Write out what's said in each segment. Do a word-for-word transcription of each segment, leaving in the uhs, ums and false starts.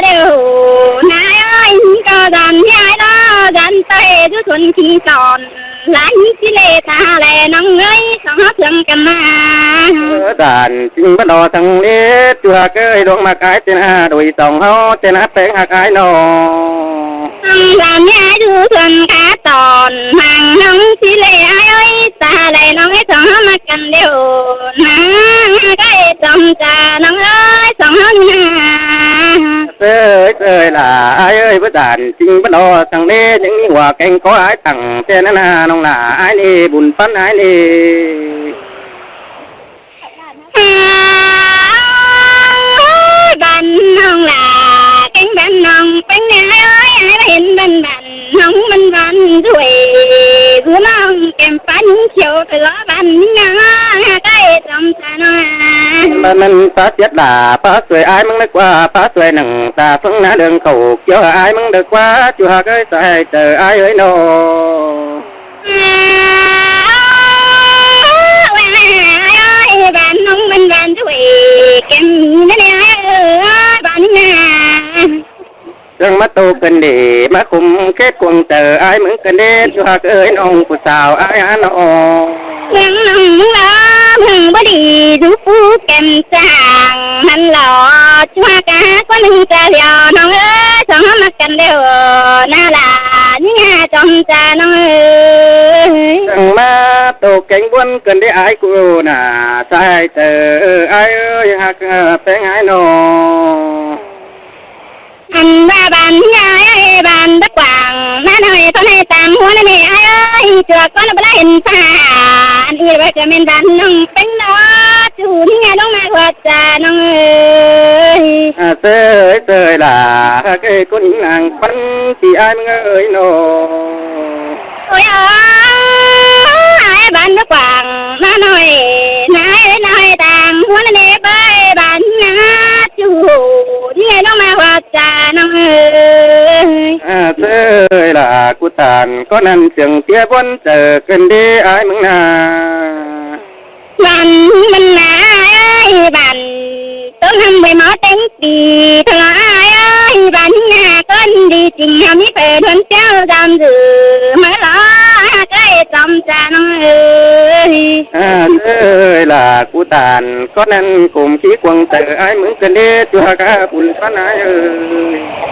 Đu, ꞌnái ơi, ꞌnhính ꞌcọ dản ꞌnhái lo, dản ꞌtoi dú thuôn kin tỏn, ꞌlạ ꞌnhính ꞌchí lê ta lai ꞌnọng ơi, song ꞌhọt ꞌsướng căn ꞌmá. Ơ, dản ꞌchính báu lo săng lết, ꞌchu ꞌhặc ơi, ꞌluống ꞌmặc ải ꞌtếng a, đuổi song ꞌháu ꞌtếng a, ꞌpéng ꞌhặc ải ꞌnọ. Song dản ꞌnhái dú thuôn kin tỏn, ꞌmáng ꞌnọng ꞌchí lê ải ơi, ta lai ꞌnọng ơi, song ꞌhọt ꞌmặc căn điêu. Nả, ꞌcọ ꞌchí tỏm ta ꞌnọng ơi, song ꞌhọt nả. Sơi, sơi lả, ải ơi, báu dản ꞌchính báu lo săng lết, ꞌnhính ꞌmí hua kéng ꞌcọ ải tẳng ꞌtếng a, ꞌnọng nả, ải ꞌnị, bun ꞌphắn ải ꞌnị. À, bản ꞌnọng lả, kéng bản ꞌnọng ꞌpéng ꞌnị ải ơi, ải ꞌva hên bản bản ꞌnọng bản bản ꞌdụi, ꞌcứ ꞌnọng kẻm ꞌphắn khiêu ꞌtoi lo bản ꞌnị ꞌnọng, ꞌcọ ꞌchí tỏm ta ꞌnọng à. Bản bản ꞌphá ꞌtiết lả, ꞌphá ꞌsuối ải ꞌmướng ꞌnị ꞌquá, ꞌphá ꞌsuối nẳng ta ꞌphớng nả ꞌlương khảu khiêu ải ꞌmướng ꞌnị ꞌquá, ꞌchu ꞌhặc ơi, sai ꞌtoi ải ơi ꞌnọ. Bản ꞌnọng bản bản ꞌdụi, kẻm ꞌnị ải ơi, bản ꞌnị nả. ꞌSướng ꞌmá tô căn đi, ꞌmá khum khết cuông ꞌtoi ải ꞌmướng căn đi, ꞌchu ꞌhặc ơi, ꞌnọng phủ sáo ải ꞌnọ. ꞌMướng ꞌnọng ꞌmướng lo, ꞌmướng báu đi dú phủ kẻm săng ꞌnặn lo, ꞌchu ꞌhặc ꞌquá ꞌnưng ta điêu ꞌnọng ơi, song ꞌhọt ꞌmặc căn điêu, nả lả, ꞌnhính ꞌnhá tỏm ta ꞌnọng ơi. ꞌSướng ꞌmá tô kéng ꞌbuôn căn đi ải ꞌcứ nả, sai ꞌtoi ải ơi, ꞌhặc ꞌpéng ải ꞌnọ. Ăn ꞌva bản ꞌnị ải ơi, bản báu quảng, ꞌnặn ꞌnọi ꞌtoi ꞌnị tang ꞌhuôn ꞌnị ải ơi, ꞌchua ꞌcón báu ꞌla hên ꞌphạ. Ăn ꞌnị ꞌva ꞌcọ ꞌmen bản ꞌnọng ꞌpéng ꞌnọ, ꞌchu ꞌnị ꞌnhá ꞌluống ꞌmá ꞌhuột ta ꞌnọng ơi. À, sơi, sơi lả, ꞌhặc ơi, ꞌcốn ꞌnáng ꞌphắn ꞌpi ải ꞌmướng ơi ꞌnọ. Ôi ơi, ải bản báu quảng, ꞌnặn ꞌnọi, ꞌnặn ꞌnọi tang ꞌhuôn ꞌnị báu bản ꞌnị ꞌchu ꞌnị ꞌluống ꞌmá ꞌhuột ta ꞌnọng ơi. À, sơi lả, ꞌcứ tản ꞌcón ꞌnặn ꞌchương ꞌtiế ꞌbuôn ꞌtoi căn đi ải ꞌmướng nả. Bản ꞌmướng bản nả ải ơi, bản ꞌtố ꞌnặm ꞌvạy máư téng pi, ꞌtoi lo ải ơi, bản ꞌnị nả ꞌcốn đi ꞌchính, ꞌhứ ꞌmí phaư thuôn ꞌtiếu dăm dư, ꞌmá lo, ꞌhặc ơi, tỏm ta ꞌnọng ơi. À, sơi lả, ꞌcứ tản ꞌcón ꞌnặn khum khết cuông ꞌtoi ải ꞌmướng căn đi, ꞌchu ꞌhặc bun ꞌphắn ải ơi.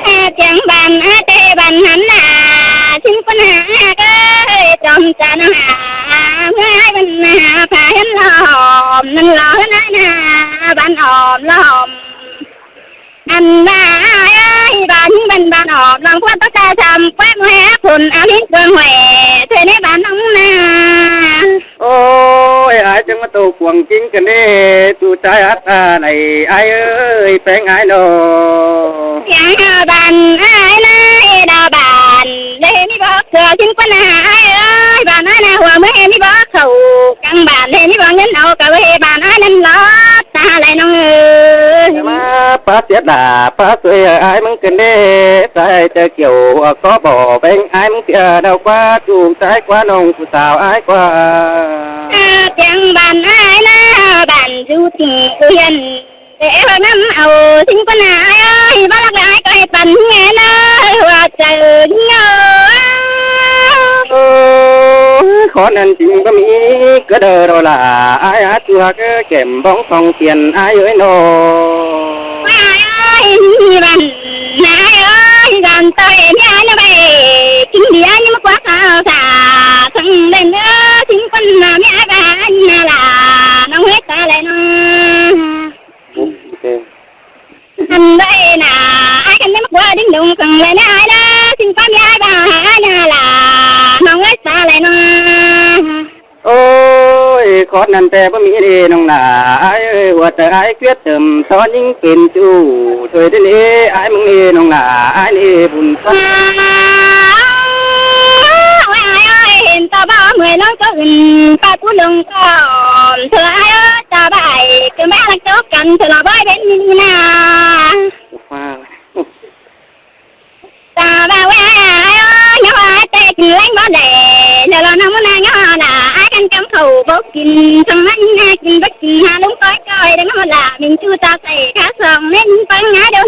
À, ꞌtiếng bản ải ꞌtẹ bản hẳn nả, ꞌchính ꞌcốn nả ꞌhặc ơi, tỏm ta ꞌnọng à. ꞌMưa ải bản nả, ꞌphạ hên lo ꞌhôm, ꞌnặn lo hên ải nả, bản ꞌhôm lo ꞌhôm. Ăn ꞌva ải ơi, bản ꞌnị bản bản ꞌhôm, ꞌlống ꞌquá ꞌtố ta sam ꞌquá ꞌmưa ꞌhế phôn, áo ꞌnị cuông huế, thuê ꞌnị bản ꞌnọng nả. Ôi, ải ꞌchương ꞌmá tô cuông kin căn đi, ꞌchu ꞌchái ắt ta ꞌnị ải ơi, ꞌpéng ải ꞌnọ. Kiang hả bản ải ꞌnị, đa bản, lê ꞌmí bók ꞌcọ ꞌchính ꞌcốn nả ải ơi, bản ải nả hua ꞌmưa ꞌhế ꞌmí bók khảu, căng bản ꞌhế ꞌmí bók ngớn au, ꞌcọ ꞌhế bản ải ꞌnặn lo, ta lai ꞌnọng ơi. Ơ, ꞌmá ꞌphá ꞌtiết lả, ꞌphá ꞌsuối ải ꞌmướng căn đi, sai ꞌtoi kiẻo hua ꞌcó bók ꞌpéng ải ꞌmướng ꞌtiê đao ꞌquá, ꞌchu ꞌchái ꞌquá ꞌnọng phủ sáo ải ꞌquá. À, ꞌtiếng bản ải nả, bản dú ꞌtí ư hên. Ê, ê, ꞌhua ꞌnặm au ꞌchính ꞌcốn nả ải ơi, báu lắc ải ꞌcọ ꞌhế bản ꞌnị nả, ꞌhua ꞌchớ ꞌnị. Ơ, khót ꞌnặn ꞌchính báu ꞌmí ꞌcọ đaư ꞌlạ, ải ꞌchu ꞌhặc kẻm bóng phong phiền ải ơi ꞌnọ. Ải ơi, bản nả ải ơi, bản ꞌtoi ꞌnị ải nả ꞌvạy, ꞌchính đi ải ꞌnị ꞌmá ꞌquá kháo khả, săng đen ơ, ꞌchính ꞌcốn nả ꞌmí ải bản nả lả, ꞌnọng ꞌhế ta lai ꞌnọ. Ăn ꞌvạy nả, ải căn ꞌmí ꞌmá ꞌquá đính đung săng lai nả ải nả, ꞌchính ꞌcốn ꞌmí ải bản nả lả, ꞌnọng ꞌhế ta lai ꞌnọ. Ôi, khót ꞌnặn ꞌtẹ báu ꞌmí đi ꞌnọng nả, ải ơi, ꞌhua ꞌtoi ải quyết tâm ꞌtoi ꞌnhính pên ꞌchu, thôi đi ꞌnị ải ꞌmướng ꞌnị ꞌnọng nả, ải ꞌnị bun ꞌphắn. Ôi ải ơi, hên ta báu ꞌmưa ꞌlống ꞌcọ ứn, ꞌpá ꞌcú ꞌlống ꞌcọ, thôi ải ơi, ta báu ải, ꞌcọ báu lắc ꞌcọ căn, thôi lo bói bên ꞌnị nả. Ta báu ải ơi, ꞌnhó ải ꞌtẹ kin ꞌlẹng báu đảy, ꞌlẹo lo ꞌnọng ꞌmá nả ꞌnhó nả, ải căn căm khảu báu kin, song ꞌnặn kin báu kin, hả ꞌlống ꞌcói ꞌcói, đe ꞌnhó lả, ꞌmính ꞌchu ta sai khá song, ꞌmính ꞌpéng ải đu.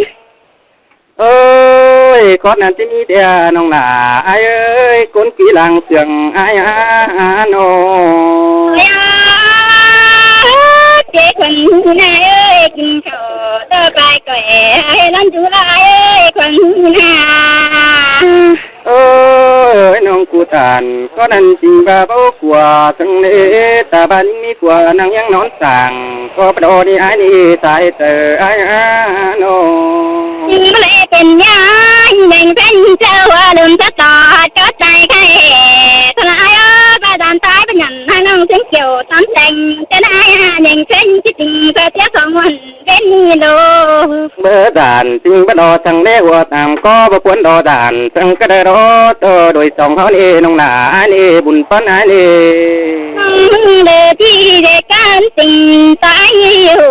Cót ꞌnặn ꞌchí ꞌmí ꞌtẹ ꞌnọng lả ai ơi, ꞌcốn kí lăng sương ai á nô. Ơi, ꞌchế khuôn ꞌnạ ơi, kin khảu ꞌtọ pay cỏi ai lón dú ꞌlạ ai ơi, khuôn ꞌnạ. Ơi, ꞌnọng ꞌcứ tản, cót ꞌnặn ꞌchí ꞌva báu ꞌquá săng lễ, ta ꞌva ꞌnhính ꞌmí ꞌquá ꞌnăng ꞌnhắng nón sảng, ꞌcọ báu đảy ꞌnị ai ꞌnị, sai ꞌtẹ ai á nô. Báu đảy pên ꞌnhá, ꞌnhính pên ꞌchạu ꞌlum ꞌtọ ꞌtọ, chót tai khay, ꞌtọ ai ơ, ꞌva dan tai ꞌva nhẳn ꞌnhắng ꞌnọng sương kiêu tón đeng, ꞌchớ ai ꞌnhính pên ꞌchí ꞌtinh ꞌcọ ꞌchí song ꞌmuôn pên ꞌnị đô. Báu dan ꞌchí báu đảy săng lễ ꞌquá tam ꞌcọ báu cuôn đảy dan săng ꞌcọ đảy đảy ꞌtọ đuổi song ꞌháu ꞌnị ꞌnọng lả ai ꞌnị bun ꞌpắn ai ꞌnị. Đảy ꞌchí dễ căn ꞌchí tai ꞌnị ꞌhụ,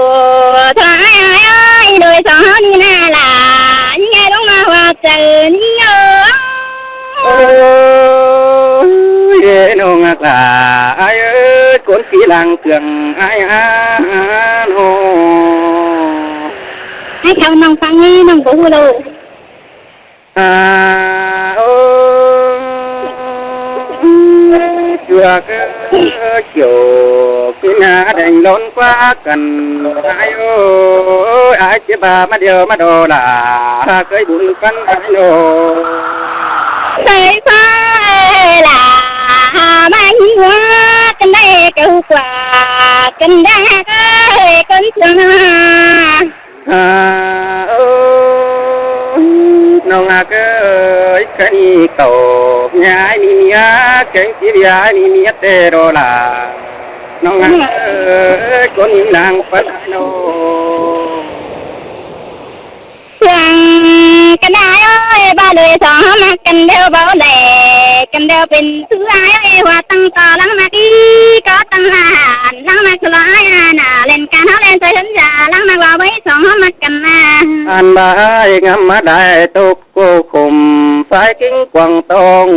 ꞌtọ ai ai ai đuổi song ꞌháu ꞌnị ꞌnạ lả, ꞌnhính ai ꞌlống ꞌmá ꞌhọt chaư ꞌnị ơ. Ơi, ꞌnọng ꞌhặc lả ai ơi, ꞌcốn kí lăng sương ai á nô. Ai khảu ꞌnọng ꞌphắng ꞌnị ꞌnọng báu ꞌhụ ꞌlẹo. À, ơ, ꞌchua ꞌcứ kiêu kin ꞌnạ đeng lón ꞌquá căn ai ơi, ai ꞌchí ꞌva ꞌmá điêu ꞌmá đo lả, ꞌcới bun ꞌpắn ai nô. Sai ꞌva lả, ꞌmá ꞌnhính ꞌhua căn đảy ꞌcọ ꞌquá căn đảy ꞌcốn sương. À, ơ, ꞌnọng ꞌhặc ơi, ꞌcới ꞌnị khảu ꞌnhá ai ꞌmí ꞌmía, kéng ꞌchí ꞌviạk ai ꞌmí ꞌmía ꞌtẹ đo lả. ꞌNọng ꞌhặc ơi, ꞌcốn ꞌnhính lăng ꞌpắn ai nô. Sương căn đảy ơi, ꞌva đuổi song ꞌháu ꞌmặc căn đẻo báu đảy, căn đẻo pên thứ ai ơi, ꞌhua ꞌtăng ꞌtọ lăng ꞌmặc ꞌnị ꞌcọ ꞌtăng ꞌlạ hẳn, lăng ꞌmặc ꞌlạ ai ꞌnạ, ꞌlẹn căn ꞌháu ꞌlẹn sai hớn dả, lăng ꞌmặc ꞌva báu song ꞌháu ꞌmặc căn ꞌnạ. Ăn ꞌva ai ngắm ꞌmá đảy tốc ꞌcọ khôm, phái kin quảng tong,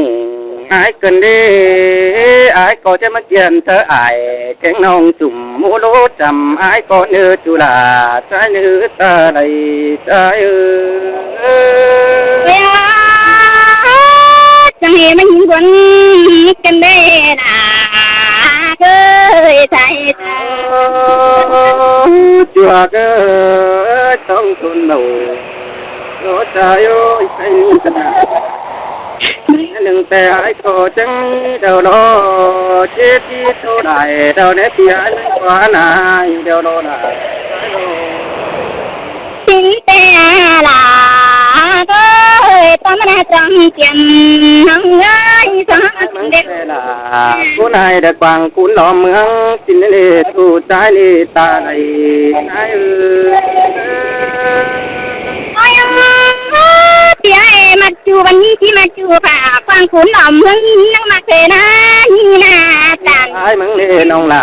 ai căn đảy, ai ꞌcọ ꞌchí ꞌmá kiên ꞌtớ ai, kéng ꞌnọng chum ꞌmú ꞌlố chăm, ai ꞌcọ ꞌnư ꞌchu lả, sai ꞌnư ta đảy, sai ơi. Ơi, chắng ꞌhế ꞌmá ꞌnhính buôn căn đảy ꞌnạ, ơi, sai, sai. ꞌChua ꞌcứ ơi, tong thun nổ. Lố ta ơi, sai ꞌnị căn ꞌnạ. ꞌNưng ꞌtẹ ai ꞌcọ chắng đảy đo, ꞌchí ꞌchí tô đảy đảy ꞌnị ꞌtẹ ai ꞌnưng ꞌquá ꞌnạ, đảy đo ꞌnạ. ꞌTính ꞌtẹ lả ơi, ꞌtọ ꞌmá ꞌnạ trong kiên ꞌnọng ơi, trong ai ꞌmướng ꞌtẹ lả, ꞌcốn ai đảy quảng cún lỏ ꞌmướng, ꞌchí ꞌnị ꞌchu sai ꞌnị ta đảy, ai ơi. Ôi, ôi, ôi, tia ê, ꞌmặc ꞌchu băn ꞌnị, ꞌchí ꞌmặc ꞌchu phả, quảng cún lỏ ꞌmướng ꞌnị, ꞌnhính ꞌnắng ꞌmặc thế ꞌnạ, ꞌnị ꞌnạ, chản. Ai ꞌmướng ꞌnị ꞌnọng lả,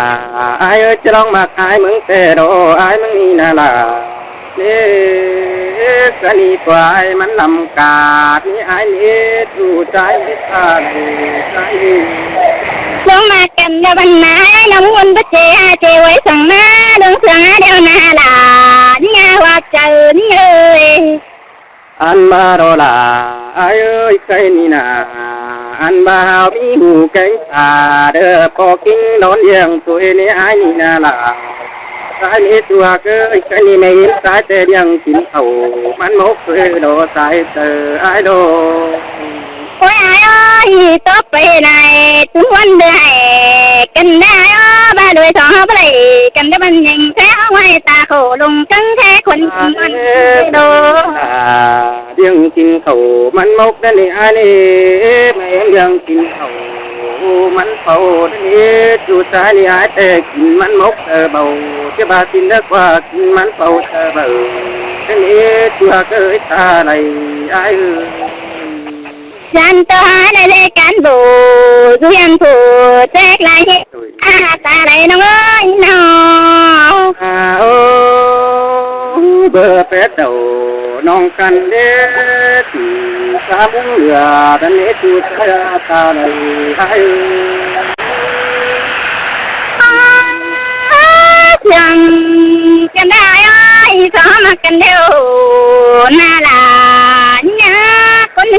ai ơi, ꞌchí ꞌlống ꞌmặc ai ꞌmướng ꞌtẹ đo, ai ꞌmướng ꞌnị ꞌnạ lả. ꞌNị, ꞌcọ ꞌnị ꞌquá ai ꞌmắn lăm cát, ꞌnị ai ꞌnị ꞌchu sai ꞌnị ta đảy, sai ꞌnị. ꞌLống ꞌmặc căn đẻo băn ꞌnạ, ꞌnọng ꞌmuôn báu ꞌchí ai ꞌchí ꞌvạy song ꞌnạ, ꞌlống sương ai đẻo ꞌnạ lả, ꞌnị ꞌnạ ꞌhọt chaư ꞌnị ơi. Ăn ꞌva đo lả, ai ơi, sai ꞌnị ꞌnạ, ăn ꞌva ꞌmí ꞌhụ kéng ta đảy ꞌpo kin đón ꞌliệng ꞌtoi ꞌnị ai ꞌnị ꞌnạ lả. Sai ꞌnị ꞌchua ꞌcứ ơi, sai ꞌnị ꞌmí sai ꞌtẹ ꞌliệng kin khảu, ꞌmắn mốc ꞌtoi đo sai ꞌtẹ ai đo. Ôi ai ơi, tóp pay ꞌnị ꞌnị, ꞌchu ꞌhuôn đảy căn đảy ơ, ꞌva đuổi song ꞌháu báu đảy căn đảy băn ꞌnhính ꞌtẹ ꞌhụ ꞌhuai ta khổ ꞌlống căng ꞌtẹ khuôn kin ꞌmắn đảy đo. À, ꞌliệng kin khảu ꞌmắn mốc ꞌnặn ꞌnị ai ꞌnị, ꞌmí ꞌliệng kin khảu ꞌmắn pháu ꞌnặn ꞌnị, ꞌchu sai ꞌnị ai ꞌtẹ kin ꞌmắn mốc ꞌtẹ báu, ꞌchí ꞌva kin đảy ꞌquá kin ꞌmắn pháu ꞌtẹ báu, ꞌnặn ꞌnị ꞌchua ꞌcứ ơi ta đảy ai ơi. Dản ꞌtọ hảư đảy ꞌlế cán bộ, ꞌdu hiên phủ, ꞌchẹk lai ꞌnhị. À, ta đảy ꞌnọng ơi ꞌnọ. À, ơ, bơ pét đầu, ꞌnọng căn đế, ꞌchí sa ꞌmướng lửa, đắn đế ꞌchu sa ta đảy, ai ơi. À, à, chắng, chắng đảy ơi, song ꞌmặc căn đẻo, ꞌnạ lả, ꞌnhá, ꞌcọ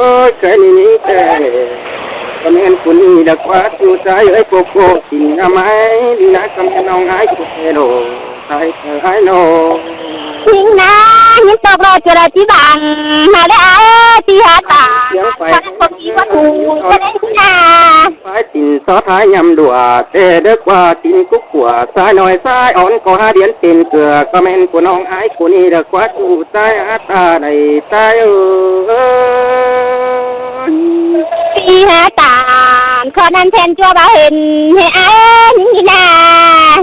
Ôi, cái này như thế này. Con em của Nhi đã quá chu trai ơi, cô cô tình nhà máy đi nát con em nong ái của thế đồ. Sai tờ ái nô. Chính là những tộc đồ chưa là chỉ bằng mà đã ai thì hả ta. Tiếng phải. Con em của Nhi có thù cho đến nhà. Phải tình xót hái nhằm đùa, tê đớc qua tình cúc của sai nói sai ón có hai biến tình cửa, con em của nong ái của Nhi đã quá chu trai hả ta này trai ơi. Pi há tản, khon ăn then chua báo hình, hệ ái, những gì nà.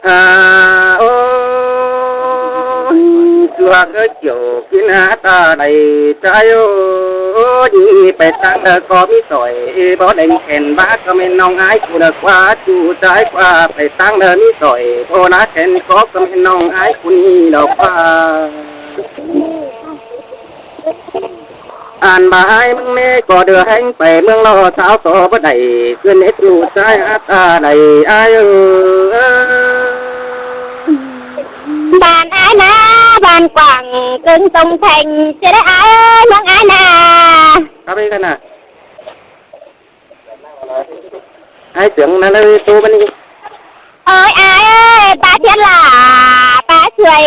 À, ôi, chua cái kiểu kia nà ta này, trai ơi, đi phải tăng là có mi sỏi, bó đèn khen bá, có men nong ái, của là qua, chu trai qua, phải tăng là mi sỏi, bó đá khen có, có men nong ái, của Nhi là qua. Ăn bà ai mưng mê có đưa hánh phải mương lo sao so bất đẩy, cứ nết chu trai hát ta đẩy ai ơi. Bạn ai nà, bạn quảng cưng tông thành, chứ đấy ai ơi, mương ai nà. Cà phê cái nà. Ai tưởng nà, nà, tô bên đi. Ôi ai ơi, ba thiệt là, ba chuối,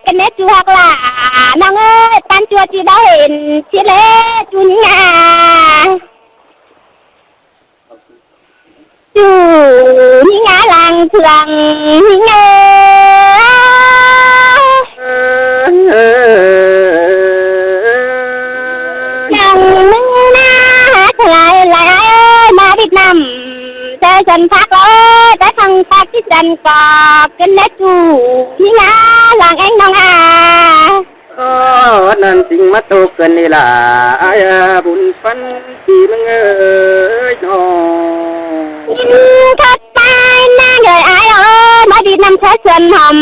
cái nét chu hạc là, nong ơi, tan chua chi báo hình, chi lễ, chu nhí ngà. Chu nhí ngà làng thường, nhí ngà. Làng nưng na, hát lại lại, ba Việt Nam, tơ chân thác ơi, tơ thăng thác chi chân có, cái nét chu nhí ngà làng anh nong à. Ơ, năn chính mắt tô cần đi là ai à, bún phân chi mưng ơi nó. Khắp tai na người ai ơi, mà đi năm thơ xuân hòm,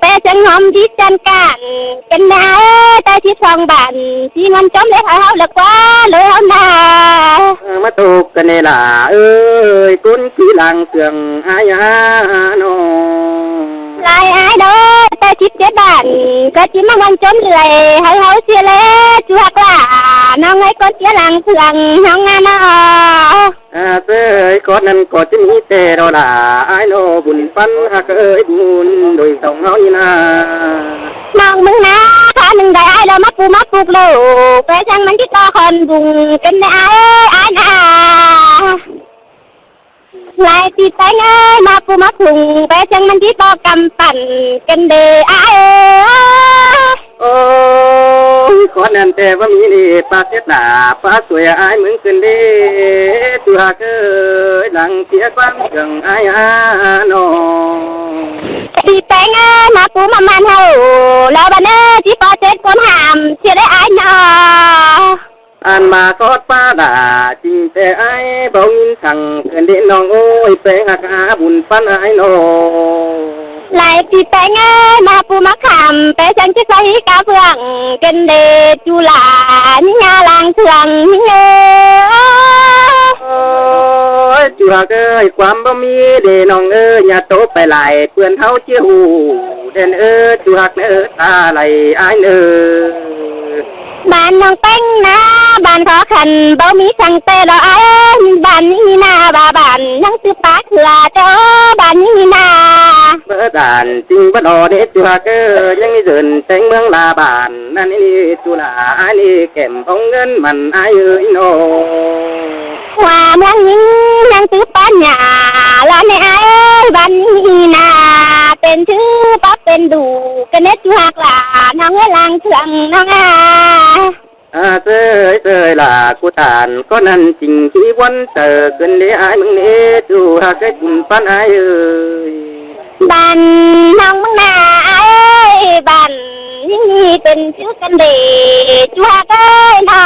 bé chân hòm đi chân cạn, chân na ơi, ta chỉ phòng bạn, chỉ ngon chấm để hỏi hậu là quá, lối hậu na. Ơ, mắt tô cần đi là ơi, cún chi làng sương ai à nó. Lai ai đó, ta chít chết bạn, có chít mắc ăn chốn lệ, hấu hấu chia lệ, chu hạc lạ, nó ngay con chia làng thường, nó ngà nó. À, thế con ăn có chít mỹ tê đó là ai nó bún phân hạc ơi bún đôi dòng nó như là. Nong mưng na, khá mưng đại ai đó mắc bu mắc bục lô, cái chăng mắn chít to con bùng, cái ai, ai na. Lai ti teng ơi, ma pu ma phung, bé chăng mắn tí to căm phản, cân đề ai ơi. Ôi, khó năn tê bá mi đi, pa siết đả, pa xuôi ai mứng cân đi, tu hà cơ, lăng tía quang trường ai hà nô. Ti teng ơi, ma pu ma man hầu, lo bà nơ, tí pa chết con hàm, chia đấy ai nọ. Ăn mà sót pa đà, chính tê ai, bóng nhìn thẳng, cơn đến nong ôi, pé hạc á, bún păn ai nô. Lai ti teng ơi, ma pu ma kham, pé chăng chít sa hí cá phượng, cơn đê chu là, nhí nhà làng thường, nhí nhớ. Ôi, chu hạc ơi, quăm bá mi, đê nong ơi, nhà tô phải lại, pươn háo chia hù, đen ơi, chu hạc nơ, ta lại ai nơ. Bạn nong teng na, bạn khó khăn, báu mí khăn tê lo ai, bạn nhí na, bà bạn, nhăng tư pát là cho, bạn nhí na. Bớ đàn, chính bớ đò đế chua cơ, nhăng dần teng mương là bạn, năn ni chu là ai ni kèm phóng ngân mặn ai ơi nô. Hòa mương nhí, nhăng tư pát nhà, là nê ai, bạn nhí na, tên thứ bóp tên đủ, cái nét chu hạc là, nong ơi làng thường, nong à. À, tơi, tơi là cô tàn, có năn chính khi quán tờ, cơn đế ai mừng đế, chu hạc cái bún păn ai ơi. Bạn nong mưng na ai ơi, bạn, những gì tên chữ cơn đế, chu hạc ơi nọ.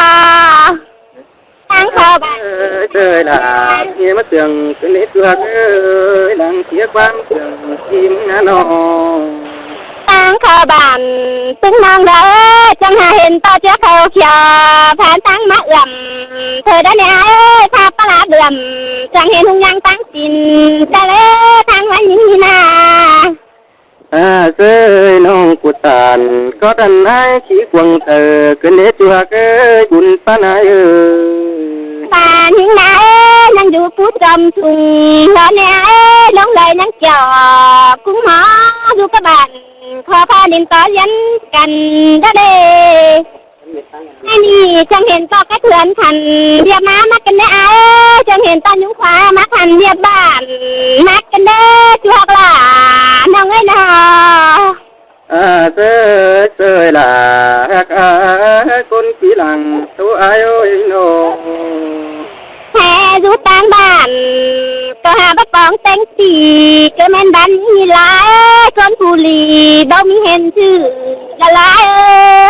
Tăng kho bản. Ơi, tơi là kia mất tường, cơn đế chu hạc ơi, lăng kia quán tường, chim ngã nô. Tăng kho bản, tưng nong đó, chăng hà hên to chứa khâu kiò, phán tăng mắc ẩm, thời đó nè ai ơi, tha pa lá bưỡm, chăng hên hung nhang tăng chín, ta lê thang văn nhí na. À, sơi ơi, ꞌnọng ꞌcụ tản ꞌcót ăn ải ꞌchí cuông tơ, ꞌcứn đé ꞌchu ꞌhặc ơi, bun ꞌpắn ải ơi. Pá ꞌnhính ꞌna ơi, ꞌnhắng dú pú chom sung, lo ꞌnị ải ơi, ꞌlống đai ꞌnhắng chọ, ꞌcúng hó dú cá bản, khó pá đin tó dán căn đó đê. ꞌNhá ꞌnị, chắng hên tó cá thươn khăn, ꞌviạk ꞌmá ꞌmặc căn đé ải ơi, chắng hên tó ꞌnhúng khóa ꞌmặc khăn, ꞌviạk bản ꞌmặc căn đé, ꞌchu ꞌhặc lả, ꞌnọng ơi ꞌnọ. À, sơi ơi, sơi ơi, lả ꞌhặc à, ꞌcốn ꞌpi lăng ꞌtố ải ơi ꞌnọng. Hé dú ꞌtáng bản, ꞌcọ hả báu póng téng ꞌpi, ꞌcọ ꞌmen bản ꞌnị lai, ꞌcốn phủ lỉ, báu ꞌmí hên chứ, lả lai ơi.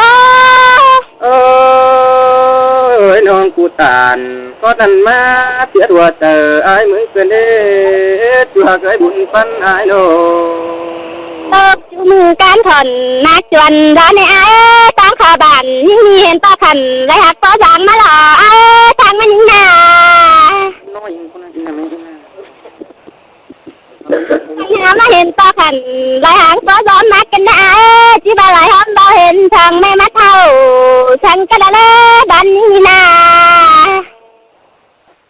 Ơi, ꞌnọng ꞌcụ tản ꞌcót ăn ꞌmá piết ꞌhua tơ, ải ꞌmướng ꞌcứn đé ꞌchu ꞌhặc ơi, bun ꞌpắn ải ꞌnọng. Tốc ꞌchu ꞌmự cán khỏn ꞌmặc chuôn, lo ꞌnị ải ơi, ꞌtáng khả bản, ꞌnhính ꞌnị hên tó khăn, lai ꞌhặc tó dáng ꞌmá lo ải ơi, ꞌtáng ꞌmá ꞌnhính ꞌna. ꞌNhá ꞌmá hên tó khăn, lai ꞌhặc tó dáng ꞌmặc căn đé ải ơi, ꞌchí ꞌva lai ꞌhóm báu hên, chắng ꞌmá ꞌmá thảu, chắng cá đa lơ, bản ꞌnhính ꞌna.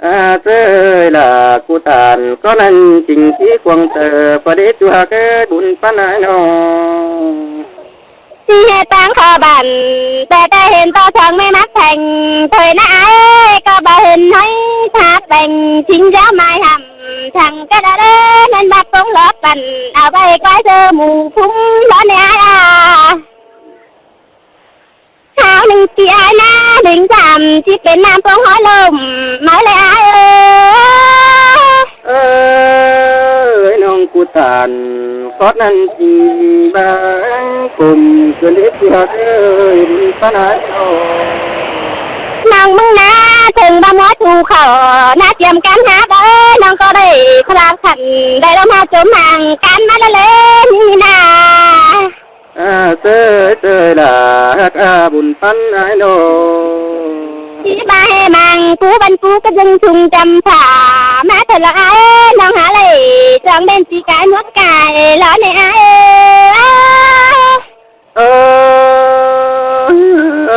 À, sơi ơi, lả ꞌcụ tản ꞌcót ăn ꞌchí cuông tơ, ꞌpá đé ꞌchu ꞌhặc ơi, bun ꞌpắn ải ꞌnọng. ꞌChí hên ꞌtáng khả bản, té té hên tó chắng ꞌmá ꞌmặc pheng, thôi ꞌna ải ơi, ꞌcọ báu hên ꞌhọi thả pheng, ꞌchính dáo mai hẳm, chắng cá đa lơ, ꞌmen bác công ló căn, au ꞌvạy quái sơ mù phúng, lo ꞌnị ải à. Hảư ꞌnưng ꞌpi ải ꞌna, ꞌnưng sam ꞌchí pên ꞌnặm pông ꞌhói ꞌlốm, ꞌmá lai ải ơi. Ơi, ꞌnọng ꞌcụ tản ꞌcót ăn ꞌchí báng cốm, ꞌcứn đé ꞌchu ꞌhặc ơi, bun ꞌpắn ải ꞌnọng. ꞌNọng ꞌmướng ꞌna, thửng báu ꞌmứa thu khảu, ꞌna ꞌtiêm căn hák ơi, ꞌnọng ꞌcọ đảy pha ꞌlạ khăn, đảy ꞌlống hák chốm hang căn ꞌmá đa lơ ꞌnị ꞌna. À, sơi ơi, sơi ơi, lả ꞌhặc à, bun ꞌpắn ải ꞌnọng. ꞌChí ꞌva hê mang, pú băn pú cá ꞌdưng sung chăm phả, ꞌmá ꞌtoi lo ải ơi, ꞌnọng hả lảy, chắng ꞌmen ꞌchí cai muốt cai, lo ꞌnị ải ơi. Ơ, ơ, ơ, ơ.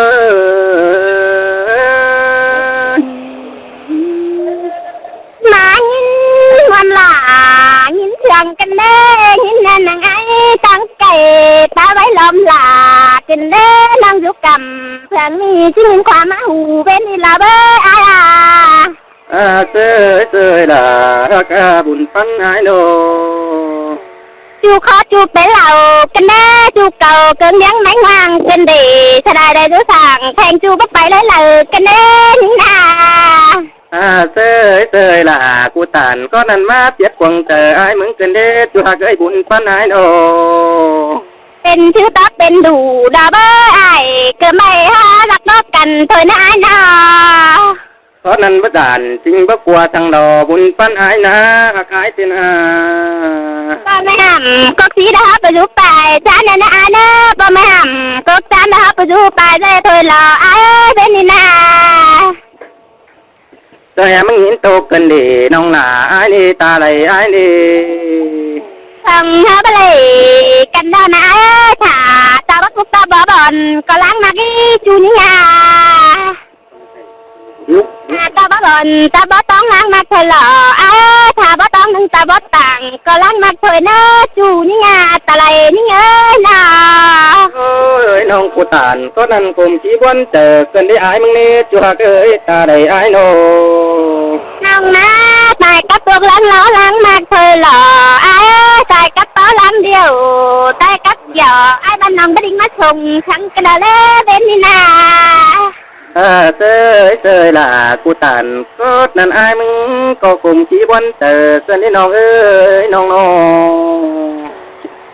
ꞌMá ꞌnhính ꞌmuôn lả, ꞌnhính sương căn đé, ꞌnhính ꞌnặn ꞌnăng ải ꞌtáng cay, ta ꞌvạy lom lả căn đé, ꞌnọng dú căm, sương ꞌnị ꞌchí ꞌnhính khóa ꞌmá hủ, ꞌvến ꞌnị lả bới ải à. À, sơi ơi, sơi ơi, lả ꞌhặc à, bun ꞌpắn ải ꞌnọng. ꞌChu khó ꞌchu pên lảu căn đé, ꞌchu cau ꞌcớng ꞌliếng ꞌmén ꞌhoang căn đé, sa đai đảy dú sảng, pheng ꞌchu báu pay ꞌlới lau căn đé ꞌnhính ꞌna. À, sơi ơi, sơi ơi, lả ꞌcụ tản ꞌcót ăn ꞌmá piết cuông tơ, ải ꞌmướng căn đé ꞌchu ꞌhặc ơi, bun ꞌpắn ải ꞌnọng. Pên thứ tó pên đủ đỏ bới ải, ꞌcọ ꞌmạy hả ꞌdặc bók căn thôi ꞌna ải ꞌnọ. Tót ꞌnặn báu đản, ꞌchính báu ꞌcua thăng lo, bun ꞌpắn ải ꞌna, ꞌhặc ải ꞌtến à. Báu ꞌmí hẳm cốc sí đa hả ꞌpưa dú pay, chán ꞌna ꞌna ải ꞌnớ, báu ꞌmí hẳm cốc chán đa hả ꞌpưa dú pay, dễ thôi lo ải ơi, ꞌvến ꞌnị ꞌna. Tơ hé ꞌmướng ꞌnhính tô căn đé, ꞌnọng nả ải ꞌnị, ta lai ải ꞌnị. Thăng hả báu lai căn đa ꞌna ải ơi, thả ta báu phúc ta báu bón, ꞌcọ ꞌláng ꞌmặc ꞌchí ꞌchu ꞌnhính à. Thả ta báu bón, ta báu tóng ꞌláng ꞌmặc thôi lo ải ơi, thả báu tóng ꞌnưng ta báu tẳng, ꞌcọ ꞌláng ꞌmặc thôi ꞌnớ, ꞌchu ꞌnhính à, ta lai ꞌnhính ơi ꞌna. Ơi, ơi, ꞌnọng ꞌcụ tản, tót ꞌnặn ꞌcốm ꞌchí bón tơ, căn đé ải ꞌmướng ꞌnị, ꞌchu ꞌhặc ơi, ta lai ải ꞌnọng. ꞌNọng ꞌna, tai cắp tuộc ꞌláng lo ꞌláng ꞌmặc thôi lo ải ơi, tai cắp tó ꞌláng điêu, tai cắp điêu, ải băn ꞌnọng báu đinh ꞌmá sông, săng căn đa lơ ꞌvến ꞌnị ꞌna. Ơ, sơi ơi, sơi ơi, lả ꞌcụ tản, tót ꞌnặn ải ꞌmướng ꞌcọ ꞌcốm ꞌchí bón tơ, căn đé ꞌnọng ơi, ꞌnọng ꞌnọng.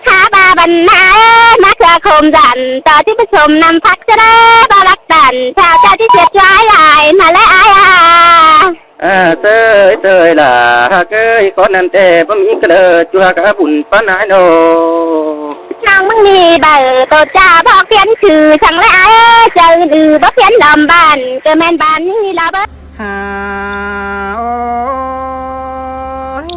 Hả ꞌva băn ꞌna ải ơi, ꞌmá khưa khốm dản, ta ꞌchí báu sôm ꞌnặm phắc ꞌchớ đa, báu lắc tản, ta ꞌchí siết ꞌchu ải lai, ꞌmá lai ải à. Ơ, sơi ơi, sơi ơi, lả ꞌhặc ơi, tót ꞌnặn ꞌtẹ báu ꞌmí ꞌcọ đơ, ꞌchu ꞌhặc ꞌcọ bun ꞌpắn ải ꞌnọng. ꞌNọng ꞌmướng ꞌnị báu tô ꞌchạ bók phiến khửn săng lai ải ơi, chaư ư bók phiến đom bản, ꞌcọ ꞌmen bản ꞌnị lo báu. Hả, ôi.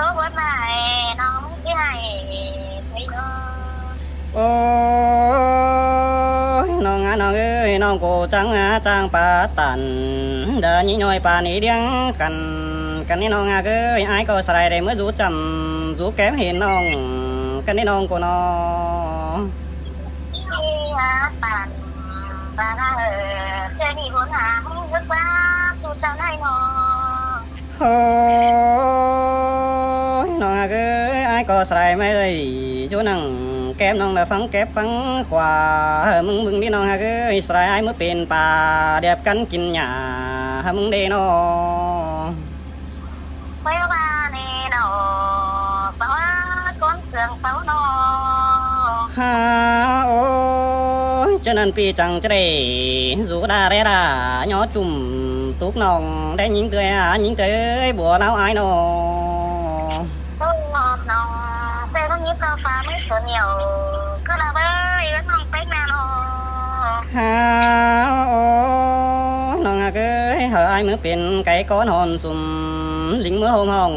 ꞌtố ꞌhuốn ꞌmá ꞌnọng ꞌmí ꞌhại ꞌtoi ꞌnớ. Ôi, ꞌnọng ꞌá ꞌnọng ơi, ꞌnọng ꞌcọ chắng ꞌá chắng pá tản, đa ꞌnị ꞌnọi pá ꞌnị điếng căn, căn ꞌnị ꞌnọng ꞌhặc ơi, ải ꞌcọ sải đảy ꞌmứa dú chăm, dú kém hên ꞌnọng, căn ꞌnị ꞌnọng ꞌcọ ꞌnọ. Ôi, ꞌnọng ꞌhặc ơi, ải ꞌcọ sải ꞌmá ơi, dú nẳng kém ꞌnọng đa phắng kép phắng khua, ꞌmứng ꞌmứng đi ꞌnọng ꞌhặc ơi, sải ải ꞌmứa pên pá, đẹp căn kin nhả, ꞌmứng đi ꞌnọng. Quay ba nê nọ, ba con sương sáu nọ. Ha, ôi, ꞌchớ ꞌnặn ꞌpi chắng ꞌchớ đảy, dú đa đé đa, ꞌnhó chum, túc ꞌnọng, đé ꞌnhính ꞌtưa, ꞌnhính ꞌtưa ơi, bua ꞌláo ải ꞌnọ. Ôi, ngọt ꞌnọng, xe ꞌmá nhíp ꞌcọ pá ꞌmí số nhiều, cứ là bơi, ꞌnọng péng nà ꞌnọ. Ha, ôi, ꞌnọng ꞌhặc ơi, hảư ải ꞌmứa pên cái con hòn sum, lính ꞌmứa hôm hỏng,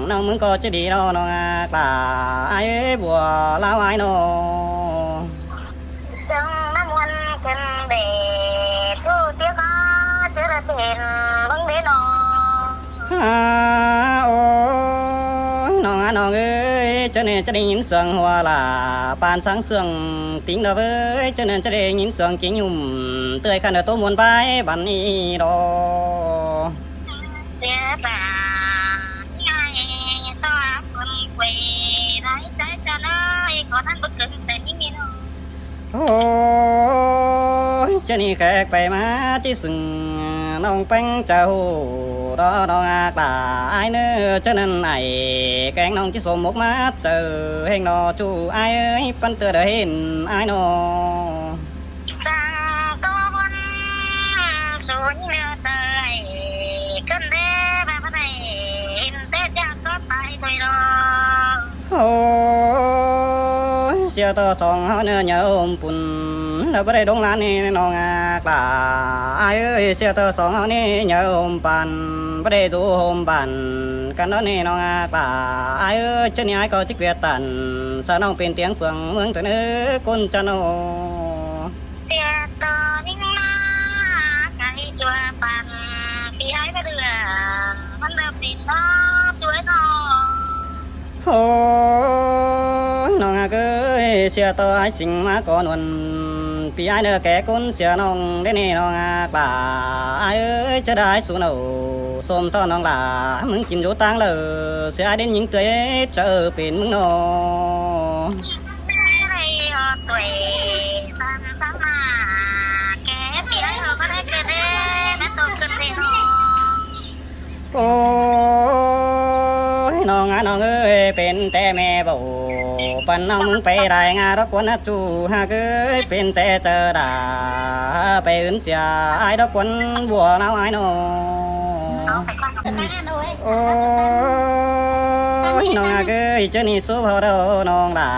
ꞌnọng ꞌmứng ꞌcọ ꞌchớ đi ꞌnọ, ꞌnọng ꞌhặc ꞌlạ, ải ơi, bua ꞌláo ải ꞌnọ. Sương ꞌmá ꞌmuôn kên bể, thu tiết ꞌmá, ꞌchớ là pên, ꞌmứng đế ꞌnọ. Ha, ôi, ꞌnọng ꞌhặc ꞌnọng ơi, ꞌchớ ꞌnị ꞌchớ đảy ꞌnghín sương hua lả, pán sáng sương, tính đa ꞌvới, ꞌchớ ꞌnị ꞌchớ đảy ꞌnghín sương kin nhùm, ꞌtưa khăn đa ꞌtố ꞌmuôn bái, bắn ꞌnị đó. Tiết là, ꞌnị ai, ꞌtó áp con quê, đảy, đảy, đảy, đảy, có năng bức cứng, đảy, ꞌnhính ꞌnị ꞌnọ. Ôi, ꞌchớ ꞌnị khék pay ꞌmá ꞌchí sưng, ꞌnọng péng chaư hủ, đó ꞌnọng ꞌhặc ꞌlạ, ải ꞌnớ, ꞌchớ ꞌnặn ải, kéng ꞌnọng ꞌchí sôm mốc ꞌmá chaư, ꞌhéng ꞌnọ ꞌchu ải ơi, păn ꞌtưa đa hên ải ꞌnọ. Sương ꞌtố ꞌhuốn, số ꞌnhính ꞌnớ tơi, cơn đế ba bá đảy, hên té chả có tài thôi đó. Ôi, sia ꞌtọ song ꞌháu ꞌnớ nháư ôm pun, đa bá đảy đông lan ꞌnị ꞌnọng ꞌhặc ꞌlạ. Ải ơi, sia ꞌtọ song ꞌháu ꞌnị nháư ôm păn, bá đảy dú ôm păn, căn đó ꞌnị ꞌnọng ꞌhặc ꞌlạ. Ải ơi, ꞌchớ ꞌnị ải ꞌcọ ꞌchí ꞌquiệt tản, sa ꞌnọng pên tiếng phường ꞌmướng tơ ꞌnớ, ꞌcốn chăn ꞌnọ. Sia ꞌtọ ꞌnhính ꞌmá, cái chùa păn, ꞌpi ải bá đưa, ꞌmắn đa pên ꞌnọ, chuối ꞌnọ. Ôi, ꞌnọng ꞌhặc ơi, sia ꞌtọ ải sính ꞌmá ꞌcọ ꞌnọn, ꞌpi ải ꞌnớ ké ꞌcốn sia ꞌnọng đé ꞌnị ꞌnọng ꞌhặc ꞌlạ. Ải ơi, ꞌchớ đa ải sú ꞌnọ, sôm so ꞌnọng lả, ꞌmứng kin dú ꞌtáng lỏ, sia ải đảy ꞌnhính ꞌtưa, chaư pên ꞌmứng ꞌnọ. Đảy ꞌhọt ꞌtoi, săn săn ꞌmá, ké ꞌpi ải ꞌhọt bá đảy ꞌtưa đé, bá ꞌtố cơn đế ꞌnọ. Ôi, ꞌnọng ꞌhặc ꞌnọng ơi, pên té ꞌme báu, păn ꞌnọng ꞌmứng pay đảy ꞌnga đốc ꞌquốn ꞌnớ ꞌchu ꞌhặc ơi, pên té chaư đa, pay ứn sia ải đốc ꞌquốn bua ꞌláo ải ꞌnọ. Ôi, ꞌnọng ꞌhặc ơi, ꞌchớ ꞌnị súp ꞌháu đaư ꞌnọng lả,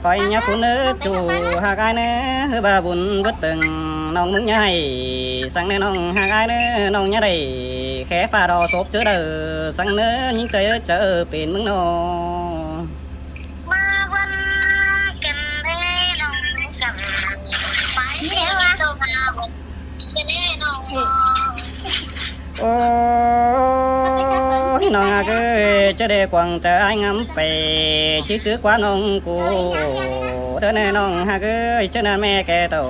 ꞌcoi ꞌnhá phún ꞌnớ ꞌchu ꞌhặc ải ꞌnớ, ꞌhứ ba bun bớt tưng, ꞌnọng ꞌmứng ꞌnhá hảư, săng ꞌnớ ꞌnọng ꞌhặc ải ꞌnớ, ꞌnọng ꞌnhá đảy, khé pha đo sốp ꞌchớ đaư, săng ꞌnớ ꞌnhính ꞌtưa chaư pên ꞌmứng ꞌnọ. ꞌMá ꞌhuôn kên đế ꞌnọng cắm, pay ꞌnị ꞌnọng ꞌhặc ꞌlạ. Ôi, ꞌnọng ꞌhặc ơi, ꞌChớ đảy cuông chaư ải ngắm pay, ꞌchí chứ ꞌquám ꞌnọng ꞌcụ. Đơ ꞌnị ꞌnọng ꞌhặc ơi, ꞌchớ ꞌnặn ꞌmẹ kẻ ꞌtạu,